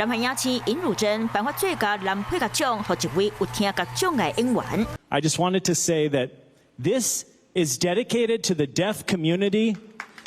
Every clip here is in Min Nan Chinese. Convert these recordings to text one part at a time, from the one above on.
南韓影星尹汝貞頒發最佳男配角獎，予一位有聽覺障礙演員。 I just wanted to say that this is dedicated to the deaf community,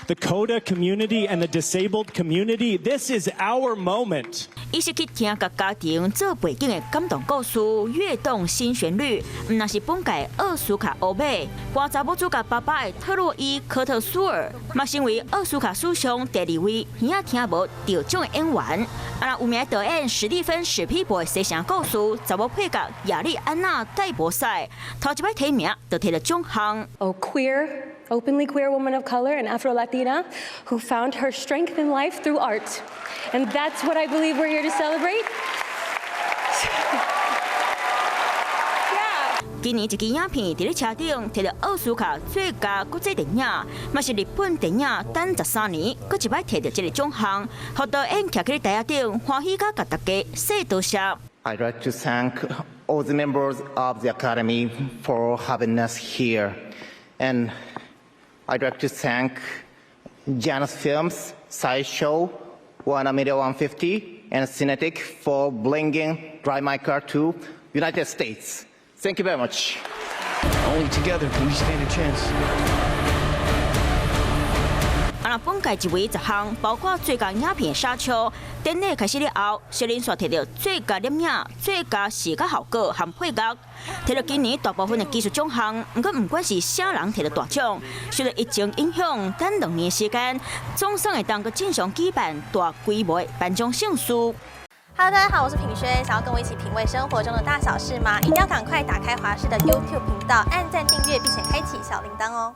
the CODA community, and the disabled community. This is our moment. 伊是去聽覺家庭做背景的感動故事，躍動新旋律，毋但是本屆奧斯卡烏馬，扮查某主角爸爸的特洛伊·科特蘇爾，嘛成為奧斯卡史上第二位耳仔聽無得獎的演員。啊，有名導演史蒂芬史匹柏的西城故事，查某配角亞麗安娜戴博賽，頭一擺提名就提著獎項。 A queer, openly queer woman of color and Afro-Latina who found her strength in life through art. And that's what I believe we're here to celebrate. Yeah. 今年一支影片佇咧車頂提著奧斯卡最佳國際電影，嘛是日本電影等13年，閣一擺提著這个獎項，予導演徛佇台仔頂，歡喜共大家說多謝。 I'd like to thank all the members of the Academy for having us here. And I'd like to thank Janus Films, Sideshow, Warner Media 150, and Cinetic for bringing Drive My Car to United States. Thank you very much. Only together can we stand a chance. 啊，本屆入圍10項，包括最佳影片《沙丘》，典禮開始了後，小林煞提著最佳攝影、最佳視覺效果和配樂，提著今年大部分的技術獎項。毋過，毋管是啥人提著大獎，受著疫情影響，等2年時間，總算會當閣正常舉辦大規模的頒獎盛事。 Hello，大家好，我是品軒，想要跟我一起品味生活中的大小事嗎？一定要趕快打開華視的 YouTube 頻道，按讚訂閱，並且開啟小鈴鐺哦。